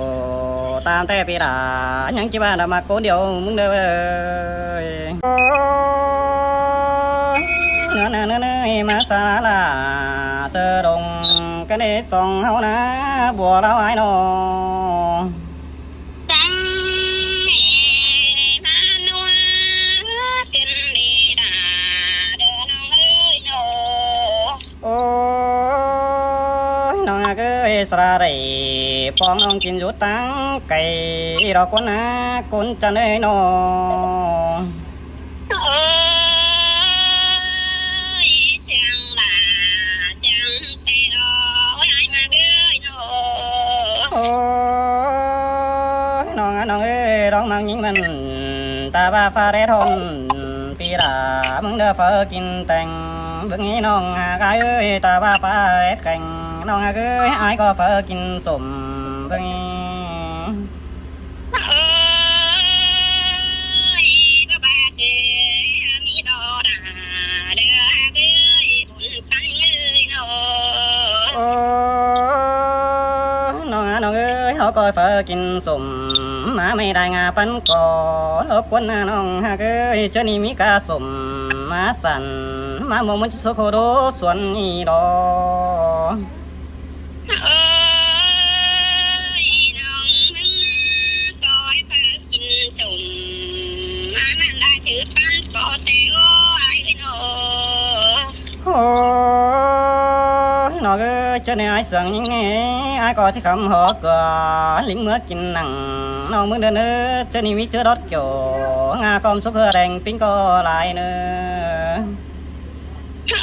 ꞌtam té pi đa, ꞌnhắng ꞌchí ꞌva đa ꞌmặc ꞌcốn điêu ꞌmứng đơ ꞌvới. Ôi, ꞌnớ ꞌnớ ꞌnớ ꞌnớ, ꞌmá sa la, sa đông, ꞌcắn ê song ꞌháu ꞌna, bua ꞌláo ải ꞌnọ. Chắng ê ꞌmá ꞌnua, ꞌcắn đi đa, đơ ꞌnọng ơi ꞌnọ. Ôi, ꞌnọng ꞌhặc ơi, sa đa đảy, ꞌpọ ꞌnọng kin dú táng cay, đi đo ꞌcốn ꞌna, ꞌcốn chăn ơi ꞌnọ. Ôi, chắng đa, chắng té đo, ôi, ải ꞌmá ơi ꞌnọ. Ôi, ꞌnọng ꞌá ꞌnọng ơi, đong ꞌmặc ꞌnhính ꞌmắn, ta ꞌva pha đét hôn, pi đa, ꞌmứng đơ phaư kin teng, ꞌmứng ꞌnị ꞌnọng ꞌhặc ải ơi, ta ꞌva pha đét kheng, ꞌnọng ꞌhặc ơi, ải ꞌcọ phaư kin sôm, ꞌmứng ꞌnị. Ôi, ꞌmá ꞌva ꞌtẹ, ꞌmí đo đa, đơ ꞌhặc ơi, ꞌpứng ꞌnị ꞌnọ. Ôi, ꞌnọng ꞌá ꞌnọng ơi, ꞌháu ꞌcọ phaư kin sôm, ꞌmá ꞌmạy đai ꞌngá păn ꞌcọ, ꞌlộc ꞌcốn ꞌna ꞌnọng ꞌhặc ơi, ꞌchớ ꞌnị ꞌmí cá sôm, ꞌmá săn, ꞌmá ꞌmưa ꞌmắn ꞌchí sốk khô đô suôn ꞌnị đo. Ôi, ꞌnọng ꞌmứng ꞌcọ phaư kin sôm, ꞌmá ꞌmắn đai chứ păn ꞌcọ ꞌtẹ ꞌnọ, ải ơi ꞌnọ. Ôi, ꞌnọng ơi, ꞌchớ ꞌnị ải sương ꞌnhính ꞌnị, ải ꞌcọ ꞌchí khắm hảư ꞌcọ, ꞌlính ꞌmứa kin nẳng, ꞌnọng ꞌmứng đơ ꞌnớ, ꞌchớ ꞌnị ꞌmí ꞌchớ đót kiẻo, ꞌngá ꞌcóm súp ꞌhưa đeng ꞌpính ꞌcọ lai ꞌnớ. Ôi,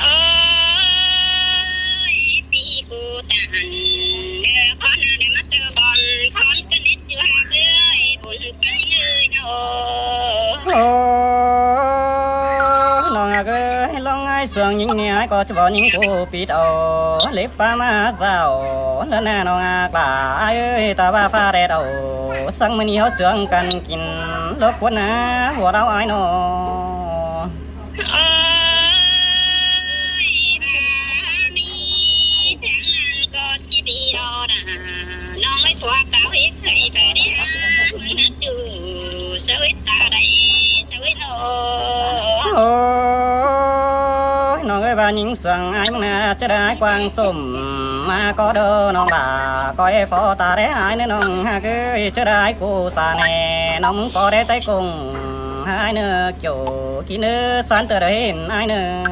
ꞌpi ꞌcụ ta hẳn, đơ khón ꞌna đơ ꞌmá tư bón, khón ꞌcứn đít ꞌchu ꞌhặc ơi, bún ꞌpứng ơi ꞌnọ. Ôi, ꞌnọng ꞌhặc ơi, ꞌlóng ải sương ꞌnhính ꞌnị, ải ꞌcọ ꞌchí bók ꞌnhính ꞌcú pít au, lếp ꞌpá ꞌmá dao, ꞌlớn ꞌna ꞌnọng ꞌhặc ꞌlạ, ải ơi, ta ꞌva pha đét au, săng ꞌmự ꞌnị ꞌháu ꞌchương căn kin, ꞌlộc ꞌcốn ꞌna, bua ꞌláo ải ꞌnọ. Ôi, ꞌmá ꞌmí chắng ꞌnặn ꞌcọ ꞌchí đi đo đa, ꞌnọng ꞌmí phua cáo hít thảy pay đi hả, ꞌmứng ꞌnặn ꞌchu, sa hít ta đảy, sa hít ꞌnọ. Ôi, ꞌnọng ơi, ꞌva ꞌnhính sương ải ꞌmứng ꞌna, ꞌchớ đảy ải quảng sôm, ꞌmá ꞌcọ đơ ꞌnọng đa, ꞌcoi phó ta đé ải ꞌnớ ꞌnọng ꞌhặc ơi, ꞌchớ đảy ải ꞌcú sa ꞌnê, ꞌnọng ꞌmứng phó đé Tây Cung, ải ꞌnớ kiẻo, kin ꞌnớ sán tơ đơ hên ải ꞌnớ.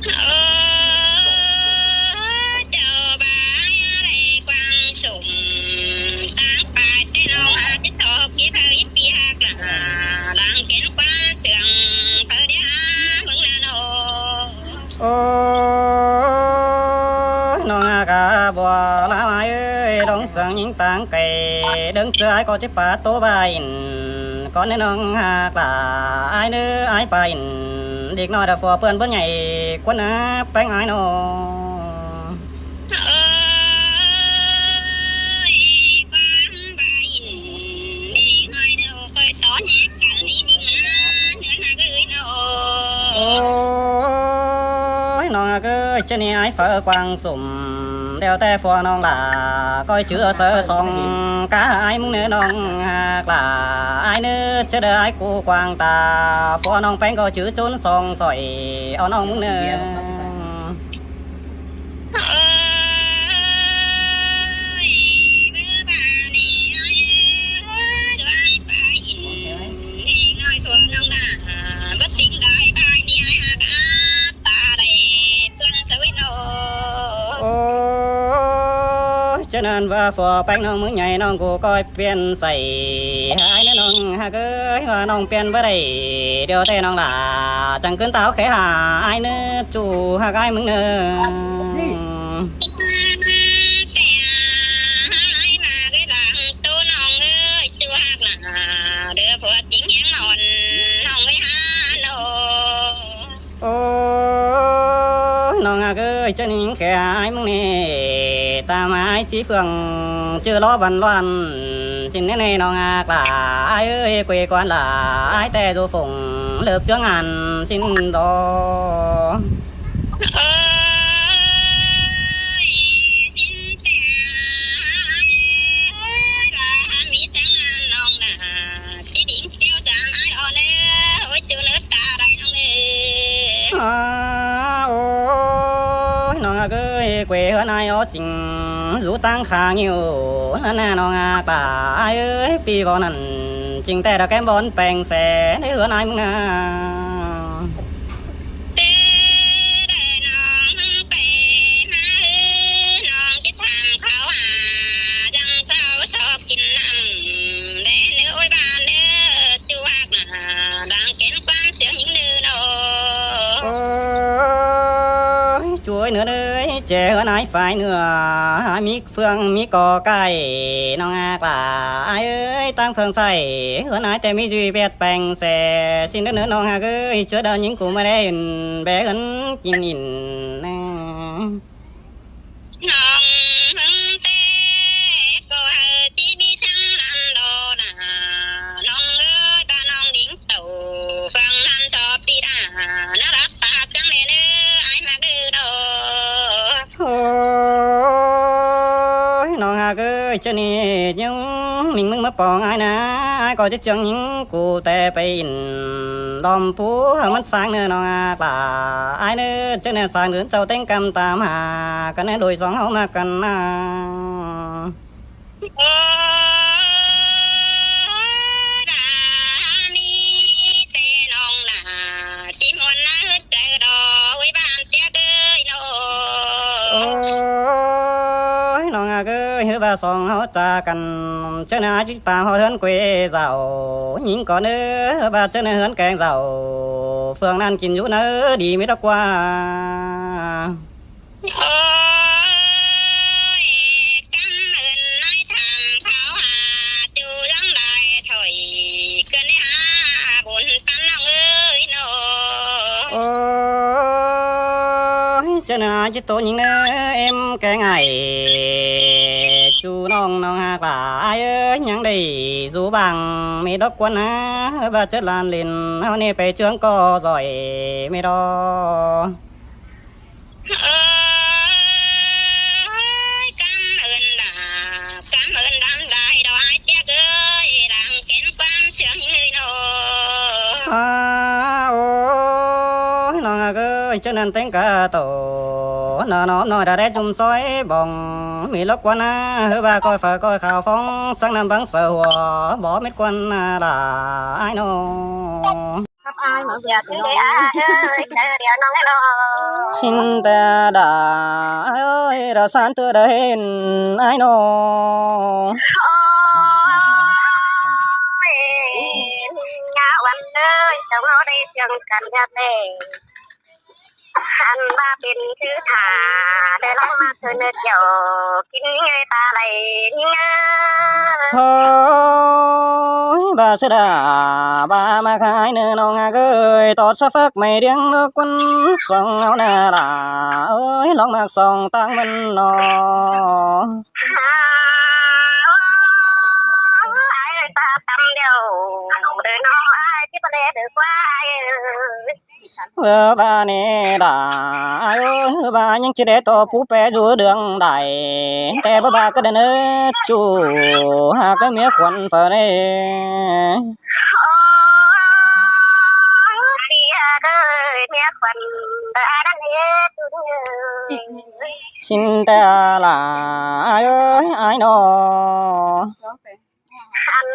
Ơ, chảu ꞌva đảy quảng sôm, táng pay té ꞌnọng ꞌhặc ꞌchí thọ ꞌpi phaư ꞌpi ꞌhặc ꞌlạ, đang kin quảng sương, phaư đé hả, ꞌmứng ꞌnặn ꞌnọ. Ôi, ꞌnọng ꞌhặc ꞌá bua ꞌláo ải ơi, đong sương ꞌnhính táng cay, đơng ꞌchớ ải ꞌcọ ꞌchí pá ꞌtố ꞌva ỉn, cón ꞌnớ ꞌnọng ꞌhặc ꞌlạ, ải ꞌnớ ải pá ỉn, đếc ꞌnọi đa phua ꞌpươn bớn nhảy, ꞌcốn ꞌna ꞌpéng ải ꞌnọ. Ôi, quảng ꞌva ỉn, đếc ꞌnọi đa ꞌcoi tó nhé. Ôi, ꞌnọng ꞌhặc ơi, ꞌchớ ꞌnị ải phaư quảng sôm, đeo té phua ꞌnọng ꞌlạ, ꞌcoi chứ ꞌsớ song, cá ải ꞌmứng ꞌnớ ꞌnọng ꞌhặc ꞌlạ, ải ꞌnớ ꞌchớ đảy ải ꞌcú quảng ta, phua ꞌnọng ꞌpéng ꞌcọ chứ ꞌchốn song sỏi, au ꞌnọng ꞌmứng ꞌnớ. Ôi, ꞌmá ꞌva ꞌnị ải ơi, đuaĭ pay ỉn, đếc ꞌnọi phua ꞌnọng đa, báu ꞌtếng đảy pay ꞌnị ải ꞌhặc ꞌá, ta đảy ꞌpươn sa ꞌnị ꞌnọ. Ôi, ꞌchớ ꞌnặn ꞌva phua ꞌpéng ꞌnọng ꞌmứng nhảy ꞌnọng ꞌcú ꞌcoi piến sai, ải ꞌnớ ꞌnọng ꞌhặc ơi, ꞌva ꞌnọng piến báu đảy, điêu té ꞌnọng đa, chắng ꞌcứn táo khé hả, ải ꞌnớ ꞌchu ꞌhặc ải ꞌmứng ꞌnớ. Ôi, ꞌmá ꞌva ꞌnị ải ꞌmá ꞌva lăng ꞌtố ꞌnọng ơi, ꞌchu ꞌhặc ꞌlạ, đơ phua ꞌtếng hiêng ꞌmón, ꞌnọng ꞌvạy hả ꞌnọ. Ôi, ꞌnọng ꞌhặc ơi, ꞌchớ ꞌnị khé ải ꞌmứng ꞌnị, ta ꞌmá ải sí phường, ꞌchư ló băn loan, Sính ꞌnị ꞌnị ꞌnọng ꞌhặc ꞌlạ ải ơi, quê quán ꞌlạ ải ꞌtẹ dú phủng ꞌlợp ꞌchướng ăn sính đó. Ơi, sính ꞌtẹ ải ơi, ꞌlạ ꞌmí ꞌchướng ăn ꞌnọng ꞌlạ, ꞌchí đính phiếu dáng ải ꞌnị. Ôi, chú nớ ta đảy ꞌnọng ꞌnị. À, ôi, ꞌnọng ꞌhặc ơi, quê ꞌhướn ải ó sính dú ꞌtáng khang ꞌnị ꞌnặn ꞌnạ ꞌnọng ꞌhặc ꞌlạ ải ơi, ꞌpi ꞌvọ ꞌnặn ꞌchính ꞌtẹ đa kem bón peng se ꞌnị ꞌhướn ải ꞌmứng ꞌnạ. Tớ đảy ꞌnọng pay ꞌmá ꞌhứ ꞌnọng ꞌchí tham khảu hả, dăng sau ꞌchọ kin ꞌnặm đé ꞌnớ ôi ꞌban ꞌnớ. Chu ꞌhặc ꞌnạ, đang kén ꞌquám ꞌchướng ꞌnhính ꞌnớ ꞌnọ. Ôi, chu ơi ꞌnớ ꞌnớ, ꞌchẹ ꞌhướn ải phải ꞌnớ, ải ꞌmí phương ꞌmí co cai ꞌnọng ꞌhặc ꞌlạ ải ơi, ꞌtáng phương sai ꞌhướn ải ꞌtẹ ꞌmí dui pét peng se. Sính ꞌnớ ꞌnớ ꞌnọng ꞌhặc ơi, ꞌchớ đa ꞌnhính cu ꞌmá đé ꞌhướn, bé ꞌhướn kin ỉn ꞌnạ. ꞌNọng ꞌhứng ꞌtẹ ꞌcọ hảư ꞌchí ꞌmí ꞌchắng ꞌnặn đó ꞌnạ. ꞌNọng ơi, ꞌva ꞌnọng đính tảu phương ꞌnặn ꞌchọ ꞌpi đa, ꞌnạ đa ꞌpặp ꞌchắng ꞌnị ꞌnớ, ải ꞌmặc ꞌnớ đó. Ôi, ꞌnọng ꞌhặc ơi, ꞌchớ ꞌnị ꞌnhính ꞌmứng ꞌmá pong ải ꞌnạ, ải ꞌcọ ꞌchí ꞌchương ꞌnhính cu ꞌtẹ pay ỉn đom pú hảư ꞌmắn sáng ꞌnớ ꞌnọng ꞌhặc ꞌlạ ải ꞌnớ. ꞌChớ ꞌnị sáng ꞌnớ chảu ꞌtếng ꞌcắm tam hả, căn ꞌnớ đôi song ꞌháu ꞌmặc căn ꞌnạ. Ơ, đa ꞌmí ꞌtẹ ꞌnọng ꞌnạ, ꞌchí muôn ꞌnớ hứt chaư đó, ôi ꞌban ꞌtiếc ơi ꞌnọ. Ôi, ꞌnọng ꞌhặc ơi, ꞌhứ ꞌva song ꞌháu ꞌchá căn, ꞌchớ ꞌnị ꞌchí tam ꞌháu ꞌhướn quê dảu ꞌnhính ꞌcọ ꞌnớ, ꞌhứ ꞌva ꞌchớ ꞌnị ꞌhướn keng dảu, phương ꞌnặn kin dú ꞌnớ đi mết đa ꞌquá. Ôi, cám ơn ải tham khảu hả, chu dáng đảy thôi, ꞌcứn ꞌnị hả, bun ꞌtán ꞌnọng ơi ꞌnọ. Ôi, ꞌchớ ꞌnị ꞌchí tô ꞌnhính ꞌnớ, êm keng ải chu ꞌnọng ꞌnọng ꞌhặc ꞌlạ ải ơi, ꞌnhắng đảy dú bang mết đốc ꞌquá ꞌnạ, ꞌva ꞌchớ lan lên ꞌháu ꞌnị pay ꞌchướng ꞌcọ doi mết đó. Ôi, cám ơn đa, cám ơn đa đảy đó ải ꞌtiếc ơi, đang kén ꞌquám ꞌchướng ꞌnị ꞌnọ. À, ôi, ꞌnọng ꞌhặc ơi, ꞌchớ ꞌnặn ꞌtếng cá tô, ꞌnọ ꞌnọ ꞌnọi đa đé ꞌchum soi bong mết lốc ꞌquá ꞌnạ, ꞌhứ ꞌva ꞌcoi phaư ꞌcoi khảu phóng, sáng năm báng saư hua, bók mết ꞌquá ꞌnạ ꞌlạ ải ꞌnọ. Sính ꞌtẹ đa ải ơi, đa san ꞌtưa đa hên ải ꞌnọ. Ôi, ꞌnhá ꞌquám ơi, chong ꞌháu đảy ꞌchương căn ꞌnhá ꞌtẹ. Ăn ꞌva pên ꞌchư thả, đảy ꞌlống ꞌmặc ꞌchư ꞌnớ kiẻo, kin ꞌnhính ơi ta đảy ꞌnhính ơi. Ôi, ꞌva ꞌsứ đa, ꞌva ꞌmặc ải ꞌnớ ꞌnọng ꞌhặc ơi, tót sa phák mảy điêng ꞌlọ ꞌquăn song ꞌháu ꞌnạ ꞌlạ ơi, ꞌlống ꞌmặc song ꞌtáng ꞌmắn ꞌnọ. Ải ơi, ta tăm điêu, đảy ꞌnọng ải ꞌchí pá đé đảy ꞌquá ải ơi. Ơ, ꞌva ꞌnị đa ải ơi, ꞌva ꞌnhắng ꞌchí đé tô pú pé dú đường đảy, ꞌtẹ báu ꞌva ꞌcọ đảy ꞌnớ, chu ꞌhặc ꞌcọ ꞌmía khuôn phaư ꞌnị. Ôi, ꞌpi ơi, ꞌmía khuôn phaư ꞌnặn ꞌnị, chu ơi. Sính ꞌtẹ ꞌlạ ải ơi, ải ꞌnọ. Ăn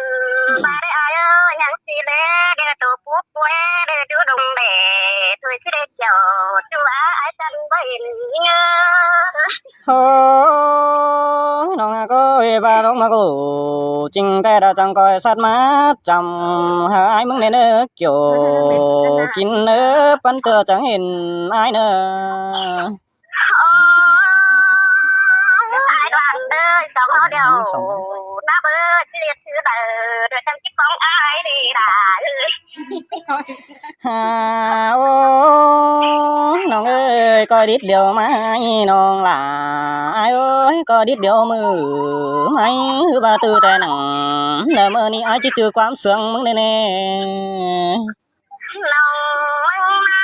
ꞌva đảy ải ơi, ꞌnhắng ꞌchí đé, đảy tô pú pé, đảy dú đường đảy, thôi ꞌchí đảy kiẻo, chu ải, ải căn báu ên ꞌnhớ. Ôi, ꞌnọng ꞌhặc ơi, ꞌva ꞌlống ꞌmặc ꞌcọ ꞌchính ꞌtẹ đa chắng ꞌcoi sắt mát chăm, hảư ải ꞌmứng đảy ꞌnớ kiẻo, kin ꞌnớ păn ꞌtưa chắng hên ải ꞌnớ. Ôi, ải đoàn ơi, song ꞌháu điêu, ꞌnạ bơ, ꞌchí liệt ꞌchư đảy, đảy chắng ꞌchí phóng ải đảy đa ơi. Ha, ô, ꞌnọng ơi, ꞌcọ đít điêu ꞌmá ꞌnị ꞌnọng lả. Ai ơi, ꞌcọ đít điêu ꞌmự ꞌmạy ꞌhứ ꞌva ꞌtứ ꞌtẹ nẳng. ꞌNọ ꞌmự ꞌnị ai ꞌchí ꞌchư ꞌquám sương ꞌmứng ꞌnị ꞌnị. ꞌNọng ꞌmứng ꞌmá,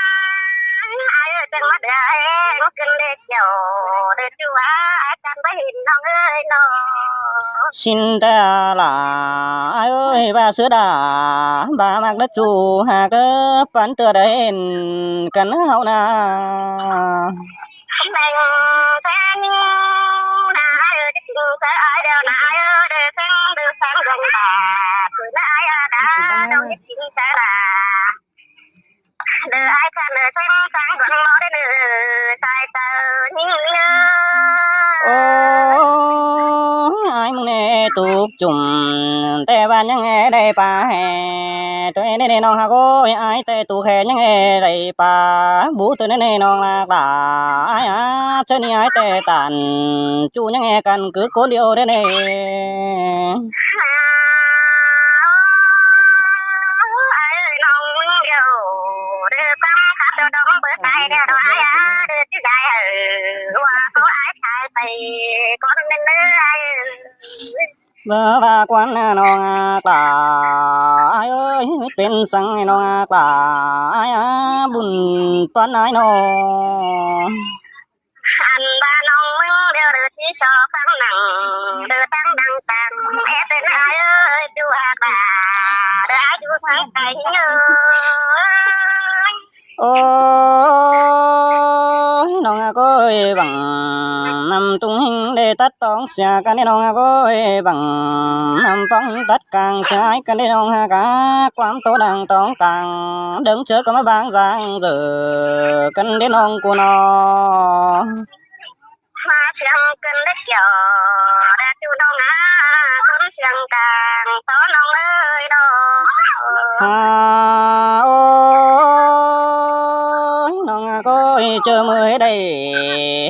ai ơi, chắng ꞌmá đảy ꞌcứn đảy chảu, đảy ꞌchu ꞌva ai căn báu hên ꞌnọng ơi ꞌnọ. ꞌSịn ꞌtẹ lả, ai ơi, ꞌva sứa đa, ꞌva ꞌmặc đá ꞌchu hảư cắp păn ꞌtưa đảy hên căn ꞌháu ꞌna. Đeng ꞌtẹ ꞌnị ꞌna ai ơi, ꞌchí ꞌchư ꞌtẹ ai điêu ꞌna ai ơi, đảy seng đảy seng dong đa, ꞌtứ ꞌna ai ꞌa đa, dong ꞌchí ꞌchư ꞌtẹ lả. Đảy ai căn đảy seng seng dong ꞌmo đảy đảy sai ꞌtẹ ꞌnị ꞌnị ơ. Ô, ai ꞌmứng ꞌnị ꞌtụ ꞌchum, ꞌtẹ ꞌva ꞌnhắng ꞌhế đảy pá ꞌhế. ꞌTuối ꞌnị ꞌnị ꞌnọng ꞌhặc ơi, ai ꞌtẹ ꞌtụ ꞌhế ꞌnhắng ꞌhế đảy pá, bú ꞌtứ ꞌnị ꞌnị ꞌnọng ꞌlặc lả. Ai ꞌa, ꞌchớ ꞌnị ai ꞌtẹ tản, ꞌchu ꞌnhắng ꞌhế căn cứ ꞌcốn điêu đảy ꞌnị. Ai ơi, ꞌnọng ꞌmứng điêu, đảy ꞌquám khắp điêu dong báu sai điêu ꞌnọ ai ꞌa, đảy ꞌchí đảy ꞌhứ, ꞌva ꞌcọ ai sai pay, ꞌcốn ꞌnưng ꞌnớ ai ơi. ꞌVa ꞌva ꞌquám ꞌnọng ꞌlặc lả, ai ơi, pên săng ꞌnọng ꞌlặc lả, ai ꞌa, bun păn ai ꞌnọ. Ăn ꞌva ꞌnọng ꞌmứng điêu đảy ꞌchí so khăng nẳng, đảy tăng đăng tăng, é pên ai ơi, ꞌchu ꞌva, đảy ai ꞌchu săng cay ꞌnhớ. Ôi, ꞌnọng ꞌhặc ơi, bằng năm tung hinh để tắt tóng xia căn đi ꞌnọng ꞌhặc ơi, bằng năm póng hinh tắt cang xia ai căn đi ꞌnọng ꞌhặc ꞌa, ꞌquám tô đang tóng cang, đứng trước ꞌcọ ꞌmá bang dang dở căn đi ꞌnọng ꞌcu ꞌnọ. ꞌMá siêng căn đét kiẻo, đét ꞌchu ꞌnọng ꞌa, ꞌcốn siêng cang, tó ꞌnọng ơi đó. Ha, ôi, ꞌnọng ꞌhặc ơi, ꞌchớ ꞌmự ꞌhế đảy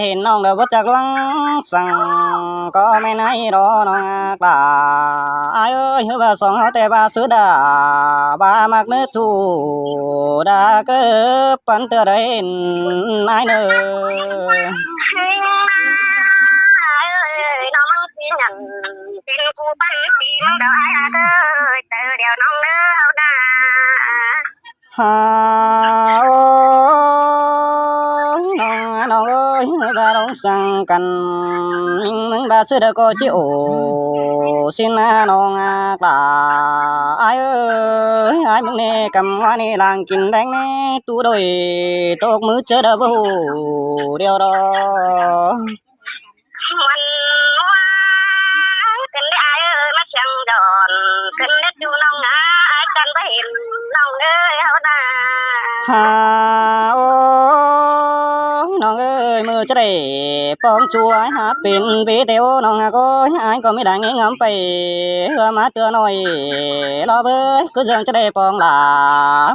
hên ꞌnọng đảy bớt chặc ꞌluống săng, ꞌcọ ꞌmen ai đó ꞌnọng ꞌhặc lả. Ai ơi, ꞌhứ ꞌva song ꞌháu ꞌtẹ ꞌva sứa đa, ꞌva ꞌmặc ꞌnớ ꞌchu, đa cắp păn ꞌtưa đảy hên ai ꞌnớ. Ai ơi, ꞌnọng ꞌmứng ꞌchí nhẳn, pên ꞌcu păn ꞌchí ꞌmứng đaư ai ꞌhặc ơi, ꞌchớ điêu ꞌnọng ꞌnớ ꞌháu đa. Ha, ôi, ꞌnọng, ꞌnọng ơi, ꞌva ꞌlống săng căn, ꞌmứng ꞌva sứa đa ꞌcọ ꞌchí ổ, ꞌsịn ꞌnọng ꞌhặc lả. Ai ơi, ai ꞌmứng ꞌnị, ꞌcắm ꞌva ꞌnị lăng kin đeng ꞌnị, ꞌtụ đôi, tốc ꞌmứ ꞌchớ đa báu ꞌhụ điêu đó. Măn ꞌva, căn đét ai ơi, ꞌmá siêng đon, căn đét ꞌchu ꞌnọng ꞌa, ai căn báu hên ꞌnọng ơi, ꞌháu đa. Ha, ôi, ꞌnọng ơi, ꞌmự ꞌchớ đảy póng ꞌchu ai hák pên video ꞌnọng ꞌhặc ơi, ai ꞌcọ ꞌmí đang ꞌngắm pay, ꞌhứa ꞌmá ꞌtưa ꞌnọi, lo bới, ꞌcứ ꞌdương ꞌchớ đảy póng lả,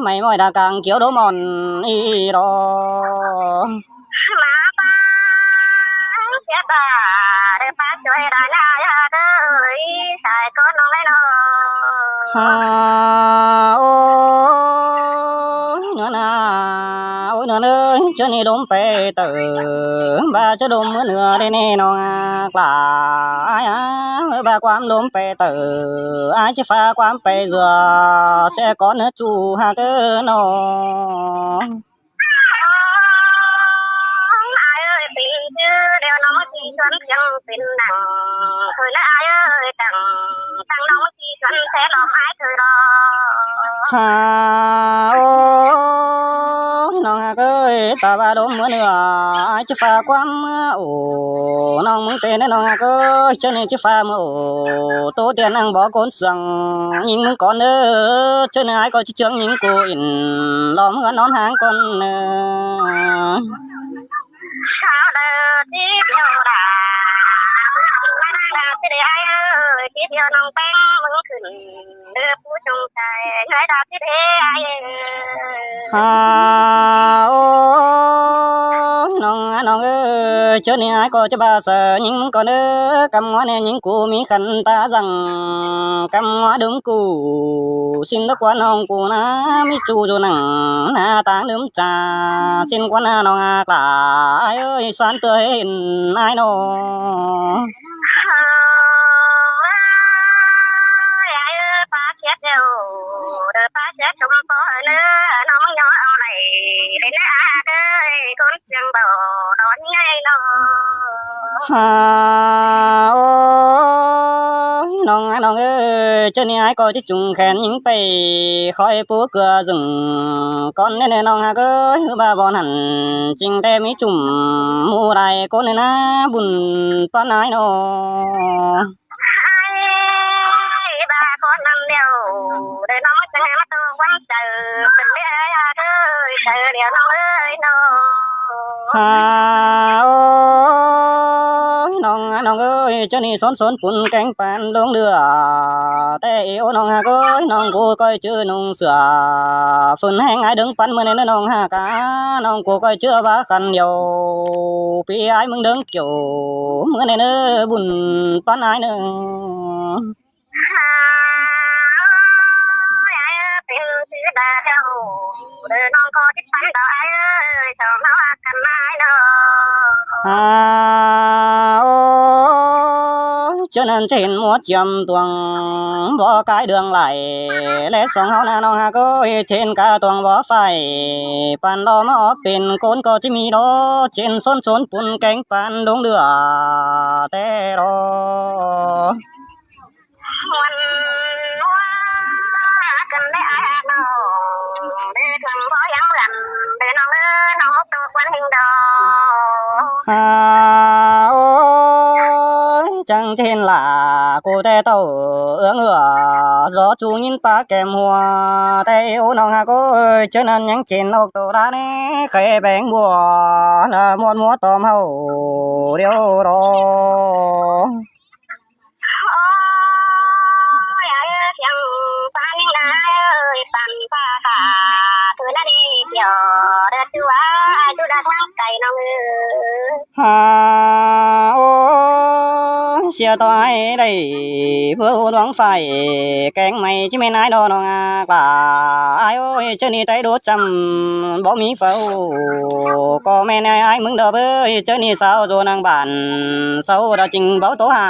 mảy ꞌmọi đa cang kiếu đố mòn ꞌnị đó. ꞌMá ꞌpá, sia ꞌpá, đảy ꞌpá chuối đa ꞌna ꞌhặc ơi, sai ꞌcốn ꞌnọng ꞌlế ꞌnọ. Ha, ôi, ꞌnọn a, ôi, ꞌnọn ơi, ꞌchớ ꞌnị ꞌlốm pay tảu, ꞌva ꞌchớ ꞌlốm ꞌmứa ꞌnưa đảy ꞌnị ꞌnọng ꞌhặc lả, ai a, ꞌva ꞌquám ꞌlốm pay tảu, ai ꞌchí ꞌphạ ꞌquám pay dưa, sia cón ꞌnớ ꞌchu ꞌhặc ꞌnọ. Ai ơi, pên ꞌchư điêu ꞌnọng ꞌchí ꞌsuôn kiêng pên nẳng, thôi ꞌnớ ai ơi, tẳng, tẳng ꞌnọng ꞌchí ꞌsuôn ꞌtẹ ꞌlóm ai thôi lo. Ha, ôi, ꞌnọng ꞌhặc ơi, ta ꞌva ꞌlốm ꞌmứa ꞌnưa, ai ꞌchí ꞌphạ ꞌquám ꞌmứa ổ, ꞌnọng ꞌmứng ꞌtẹ ꞌnớ ꞌnọng ꞌhặc ơi, ꞌchớ ꞌnị ꞌchí ꞌphạ ꞌmứa ổ, tô tiên ꞌnăng bók ꞌcốn sương, ꞌnhính ꞌmứng cón ꞌnớ, ꞌchớ ꞌnị ai ꞌcọ ꞌchí ꞌchương ꞌnhính ꞌcu ỉn, ꞌlóm ꞌhướn ꞌnón ꞌháng cón ꞌnớ. Sao đa ꞌchí điêu đa, ꞌmá đang đang ꞌchí đảy ai ơi, ꞌchí điêu ꞌnọng ꞌpéng ꞌmứng khửn, đơ pú chung cai, ꞌnhới đa ꞌchí đảy ai ơi. Ha, ôi, ꞌnọng a, ꞌnọng ơi, ꞌChớ ꞌnị ải ꞌcọ ꞌchớ ꞌva ꞌsớ ꞌnhính ꞌmứng ꞌcọ ꞌnớ, ꞌcắm ꞌngoá ꞌnị ꞌnhính ꞌcú ꞌmí khăn ta dăng, ꞌcắm ꞌngoá đớng ꞌcú ꞌsịn tốc quan ꞌnọng ꞌcú ná ꞌmí ꞌchu ꞌchu nẳng ꞌná ꞌtáng ꞌnớm cha ꞌsịn quan ꞌnọng ꞌhặc ꞌlạ. Ải ơi, san ꞌtưa hên ải ꞌnọ. Ải ơi, ꞌpá khiết ꞌlẹo, ꞌpá khiết ꞌchum ꞌpó ꞌnớ, ꞌnọng ꞌmứng ꞌnhó au đảy, đảy ꞌnớ ꞌhặc ơi, ꞌcốn siêng báu đón ngay ꞌnọ. Hả, ôi, ꞌnọng ải ꞌnọng ơi, ꞌchớ ꞌnị ải ꞌcọ ꞌchí ꞌchung khen ꞌnhính pay, khỏi pú ꞌcọ ꞌdứng, ꞌcốn ꞌnị ꞌnọng ꞌhặc ơi, ꞌhứ ꞌva bón hẳn, ꞌchính té ꞌmí ꞌchum ꞌmú đảy ꞌcốn ꞌnị ꞌná, bun ꞌpắn ải ꞌnọ. Ải, ꞌva ꞌcốn ꞌnặn ꞌlẹo, đảy ꞌnọng ꞌmá chắng ꞌmá tô quán chaư, pên ꞌlẹo ꞌhặc ơi, chaư ꞌlẹo ꞌnọng ơi ꞌnọ. Hả, ôi, ꞌnọng ải ꞌnọng ơi, ꞌchớ ꞌnị sốn sốn pun kéng păn đông lửa, té ꞌiu ꞌnọng ꞌhặc ơi, ꞌnọng ꞌcú ꞌcoi ꞌchớ ꞌnung sửa, phun ꞌhéng ải đớng păn ꞌmưa ꞌnị ꞌnớ ꞌnọng ꞌhặc ꞌá, ꞌnọng ꞌcú ꞌcoi ꞌchớ ꞌva khăn điêu, ꞌpi ải ꞌmứng đớng kiẻo, ꞌmưa ꞌnị ꞌnớ bun ꞌpắn ải ꞌnớ. Hả, ôi, ải ơi, pên ꞌchư đa ꞌlẹo, đơ ꞌnọng ꞌcọ ꞌchí păn đaư ải ơi, chong ꞌnọng ꞌhặc căn ải ꞌnọ. Hả, ôi, ꞌchớ ꞌnặn ꞌchịn ꞌmúa chiêm tuang bó cai đường lai, ꞌlé song ꞌháu ꞌná ꞌnọng ꞌhặc ơi, ꞌchịn cá tuang bó phải, păn ꞌló ꞌmá ók pên ꞌcốn ꞌcọ ꞌchí ꞌmí ꞌló, ꞌchịn sốn sốn pun kéng păn đông lửa té ꞌló. Muôn ꞌmúa căn ꞌlẹo ꞌhặc ꞌnọ, đơ thuang bó ꞌhiếng lăm, đơ ꞌnọng ơi, ꞌnọng ꞌhốc tô quan ꞌhinh đo. Hả, ôi, chắng ꞌchịn lả, ꞌcú té ꞌtạu ương ưa, gió ꞌchu ꞌnhính ꞌpá kem hua, té ꞌiu ꞌnọng ꞌhặc ơi, ꞌchớ ꞌnặn ꞌnhắng ꞌchịn ốc tô đá ꞌnị, khay béng bua, ꞌlạ muôn ꞌmúa tôm ꞌháu điêu ꞌló. Ôi, ải ơi, thiêng ꞌpá ꞌnhính đa ơi, păn ꞌpá khả, thứ ꞌnặn đi, kiẻo, đơ ꞌchu ꞌva, ꞌchu đa tháng cay ꞌnọng ơi. Hả, ôi, sia ꞌto ải đảy, ꞌpưa ꞌhụ ꞌluống phải, kéng ꞌmạy ꞌchí ꞌmen ải ꞌnọ ꞌnọng ꞌhặc ꞌlạ. Ải ơi, ꞌchớ ꞌnị té đu chăm, báu ꞌmí pháo, ꞌcọ ꞌmen ải ꞌmứng đaư ꞌới, ꞌchớ ꞌnị sau dô nẳng bản, sau đaư ꞌchính báu ꞌtố hả,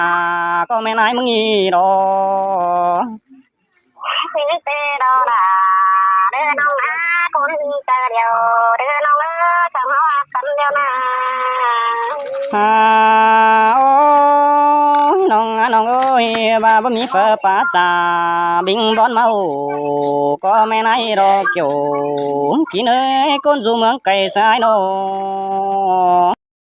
ꞌcọ ꞌmen ải ꞌmứng ꞌnị ꞌló. Ꞌchí té đo đa, đơ ꞌnọng ꞌná, ꞌcốn ꞌchư điêu, đơ ꞌnọng ơi, chăm ꞌháu ꞌhặc căn điêu ꞌná. Hả, ôi, ꞌnọng ꞌá ꞌnọng ơi, ꞌva báu ꞌmí pháo ꞌpá cha, binh bón máu, ꞌcọ ꞌmen ải ꞌló kiẻo, kin ơi, ꞌcốn dú ꞌmướng cay ꞌsứ ải ꞌnọ.